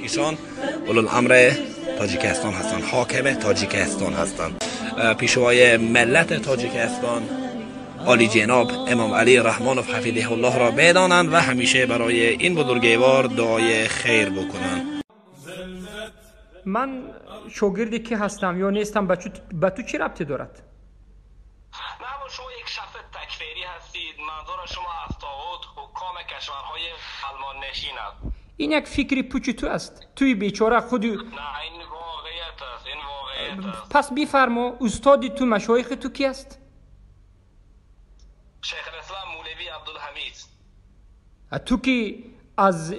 بزرگشان اولوالامر تاجیکستان هستند، حاکم تاجیکستان هستند، پیشوای ملت تاجیکستان عالی جناب امام علی رحمانوف حفظه الله را بدانند و همیشه برای این بزرگوار دعای خیر بکنند. من شاگرد کی هستم یا نیستم به تو چی ربطی دارد؟ نه، شما یک شخص تکفیری هستید، منظور شما از طاغوت حکام کشورهای آلمان نشین است. این یک فکری پوچ تو است، توی بیچاره خود. نه، این واقعیت است، این واقعیت است. پس بفرما استاد تو، مشایخ تو کی است؟ شیخ الاسلام مولوی عبدالحمید. تو که از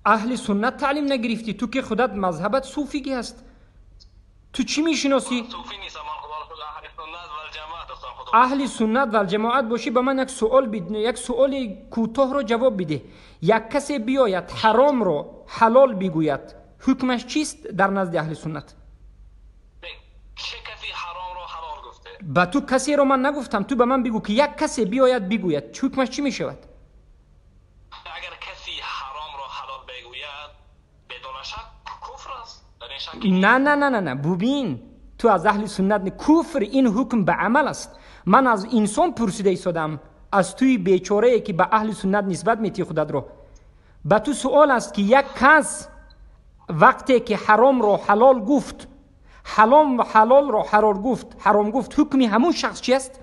اهل سنت تعلیم نگرفتی، تو که خودت مذهبت صوفیگی است، تو چی میشناسی؟ صوفی نیستم من، خدا اهل سنت و الجماعت هستم. خدا اهل سنت و الجماعت باشی، به من یک سوال بده، یک سوال کوتاه رو جواب بده. یک کسی بیاید حرام رو حلال بگوید، حکمش چیست در نزد اهل سنت؟ چه کسی حرام رو حلال گفته؟ به تو کسی رو من نگفتم، تو به من بگو که یک کسی بیاید بگوید حکمش چی میشود؟ اگر کسی حرام رو حلال بگوید بدون شک کفر است. در این شک نه نه نه نه نه، ببین تو از اهل سنت نه. کفر این حکم به عمل است. من از انسان پرسیده ایستادم، از توی بیچاره که به اهل سنت نسبت میتی خودت رو. به تو سوال است که یک کس وقتی که حرام رو حلال گفت، حلال و حلال رو حرام گفت، حرام گفت، حکمی همون شخص چی است؟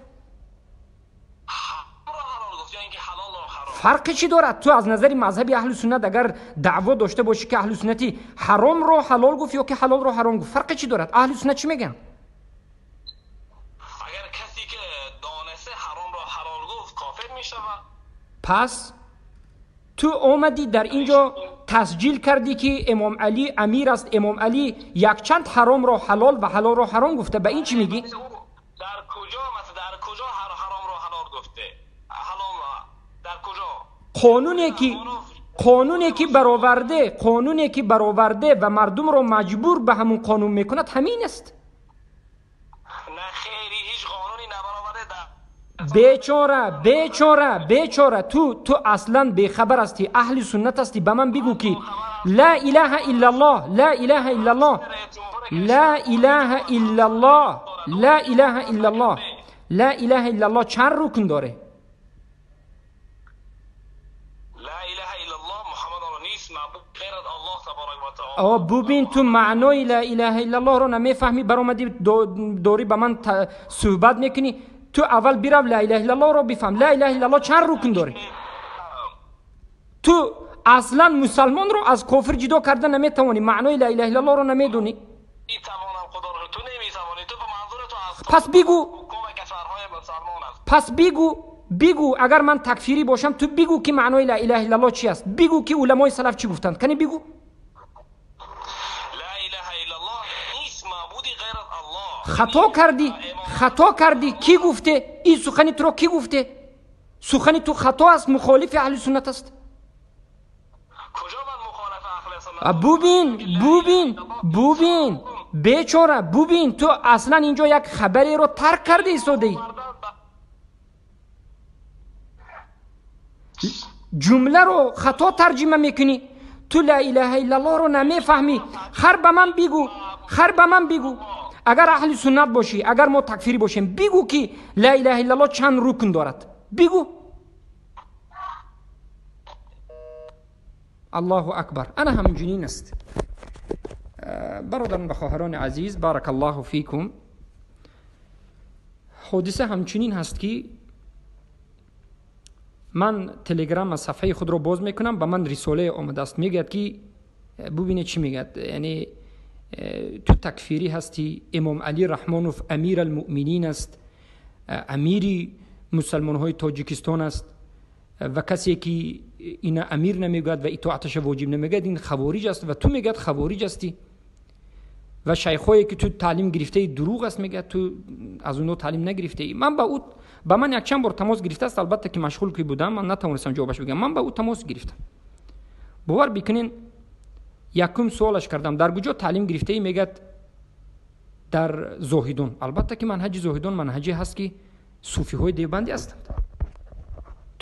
فرقی چی دارد؟ تو از نظر مذهبی اهل سنت اگر دعوا داشته باشی که اهل سنتی حرام رو حلال گفت یا که حلال رو حرام گفت، فرقی چی دارد؟ اهل سنت چی میگن؟ اگر کسی که دانسته حرام رو حلال گفت کافر میشود. پس تو آمدی در اینجا تسجیل کردی که امام علی امیر است، امام علی یک چند حرام رو حلال و حلال رو حرام گفته، به این چی میگی؟ در کجا مثلا در کجا حرام رو حلال گفته؟ حلال در کجا؟ قانونی که برآورده و مردم رو مجبور به همون قانون میکند همین است. نه خیری، هیچ قانونی نبرآورده. بیچاره بیچاره بیچاره، تو اصلا بیخبر هستی، اهل سنت هستی. به من بگو که لا اله الا الله، لا اله الا الله، لا اله الا الله، لا اله الا الله، لا اله الا الله چند رکن داره؟ لا اله الا الله محمد نیست معبود غیر از الله تبارک و تعالی. آه ببین تو معنای لا اله الا الله رو نمیفهمی، برآمدی داری به من صحبت میکنی. تو اول برو لا اله الا الله رو بفهم. لا اله الا الله چند رکن داره؟ تو اصلا مسلمان رو از کافر جدا کردن نمیتوانی، معنای لا اله الا الله رو نمیدونی. میتوانم خدا رو، تو نمیتوانی، تو به منظور تو از پس بگو، کشورهای مسلمان است. پس بگو اگر من تکفیری باشم تو بگو که معنای لا اله الا الله چی است، بگو که علمای سلف چی گفتند. کنی بگو لا اله الا الله نیست معبودی غیر از الله. خطا کردی. کی گفته این سخنی تو رو؟ کی گفته سخنی تو خطا است، مخالف اهل سنت است؟ کجا من مخالف اهل سنت؟ ببین بیچاره، ببین تو اصلا اینجا یک خبری رو ترک کرده ایستادی، جمله رو خطا ترجمه میکنی. تو لا اله الا الله رو نمیفهمی. خر به من بگو اگر اهل سنت باشی، اگر ما تکفیری باشیم، بگو که لا اله الا الله چند رکن دارد، بگو. الله اکبر. انا همچنین است. برادران و خواهران عزیز، بارک الله فیکم. حادثه همچنین هست که من تلگرام صفحه خود رو باز میکنم، به من رساله آمده است، میگه که ببینید چی میگه، یعنی تو تکفیری هستی، امام علی رحمانوف امیر المؤمنین است، امیری مسلمان های تاجیکستان است و کسی که این امیر نمیگوید و اطاعتش واجب نمیگوید این خوارج است و تو میگید خوارج هستی و شیخایی که تو تعلیم گرفته دروغ است، میگه تو از اونها تعلیم نگرفته ای. من با او، با من یک چند بار تماس گرفته است، البته که مشغول که بودم من نتوانستم جوابش بگم. من با او تماس گرفتم، باور بکنین یکم سوالش کردم در کجا تعلیم گرفته ای، میگه در زاهدان. البته که منهج زاهدان منهجی هست که صوفی های دیوبندی هستند.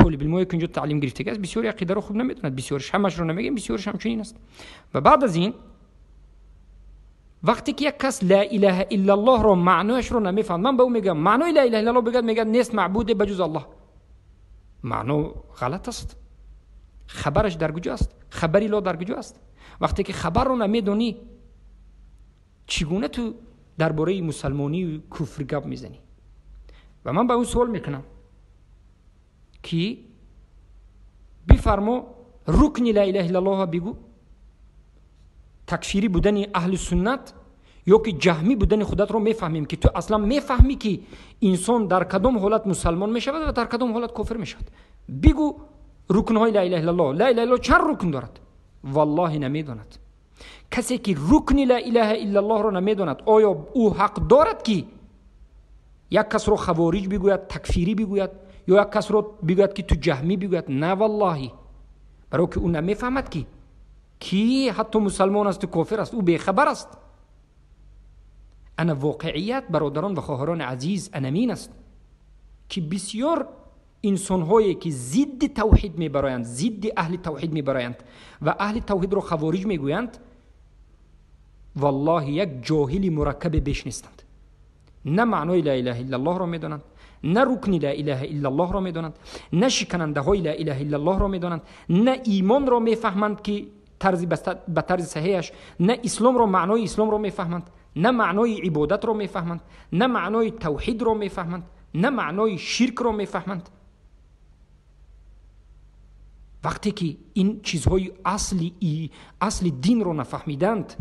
толиб илмое ки инҷо таълим гирифтагӣ аст, бисёри ақидаро хуб намедонад, бисёриш, ҳамашро намегем, бисёриш ҳамчунин аст. Ва баъд аз ин вақте ки як кас ла илаҳа иллаллоҳро маънояшро намефаҳмад, ман ба ӯ мегӯям маънои ла илаҳа иллаллоҳ, бигӯяд, мегӯяд нест маъбуде ба ҷуз Аллоҳ. Маъно ғалат аст. Хабараш дар куҷо аст? Хабари ло дар куҷо аст? Вақте ки хабарро намедонӣ, чӣ гуна ту дар бораи мусалмонию куфр гап мезанӣ? Ва ман ба ӯ суол мекунам ки бифармо, рукни ла илаҳа иллаллоҳ бигӯ, такфирӣ будани аҳли суннат ё ки ҷаҳмӣ будани худатро мефаҳмем, ки ту аслан мефаҳмӣ ки инсон дар кадом ҳолат мусалмон мешавад ва дар кадом ҳолат кофир мешавад. Бигӯ рукнҳои ла илаҳа иллаллоҳ. Ла илаҳа иллаллоҳ чанд рукн дорад? Валлоҳи намедонад. Касе ки рукни ла илаҳа иллаллоҳро намедонад, оё ӯ ҳақ дорад ки як касро хавориҷ бигӯяд, такфирӣ бигӯяд, ё як касро бигӯяд ки ту ҷаҳмӣ бигӯяд? На валлоҳи, баро ки ӯ намефаҳмад ки ки ҳатто мусалмон асту кофир аст, ӯ бехабар аст. Ана воқеият, бародарон ва хоҳарони азиз, анамин аст ки бисёр инсонҳое ки зидди тавҳид мебароянд, зидди аҳли тавҳид мебароянд ва аҳли тавҳидро хавориҷ мегӯянд, валлоҳи як ҷоҳили мураккабе беш нестанд. На маънои ла илаҳа иллаллоҳро медонанд, на рукни ла илаҳа иллаллоҳро медонанд, на шиканандаҳои ла илаҳа иллаллоҳро медонанд, на имонро мефаҳманд ки ба тарзи саҳеҳаш, на исломро, маънои исломро мефаҳманд, на маънои ибодатро мефаҳманд, на маънои тавҳидро мефаҳманд, на маънои ширкро мефаҳманд. Вақте ки ин чизҳои асли динро нафаҳмиданд,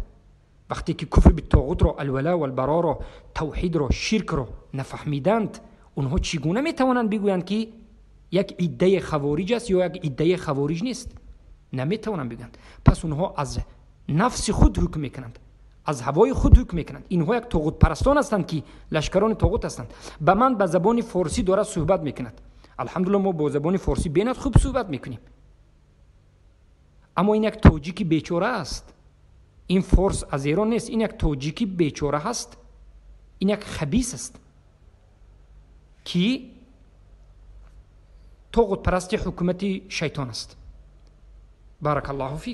вақте ки куфр битоғутро, алвала валбароро, тавҳидро, ширкро нафаҳмиданд, онҳо чӣ гуна метавонанд бигӯянд ки як иддаи хавориҷ аст ё як иддаи хавориҷ нест? Наметавонанд бигӯянд. Пас онҳо аз нафси худ ҳукм мекунанд, аз ҳавои худ ҳукм мекунанд. Инҳо як тоғутпарастон ҳастанд ки лашкарони тоғут ҳастанд. Ба ман ба забони форсӣ дорад суҳбат мекунад. Алҳамдулилла, мо бо забони форсӣ бенад хуб суҳбат мекунем, аммо ин як тоҷики бечора аст. Ин форс аз Эрон нест, ин як тоҷики бечора ҳаст, ин як хабис аст ки тоғутпарасти ҳукумати шайтон аст. Баракаллоҳу фик.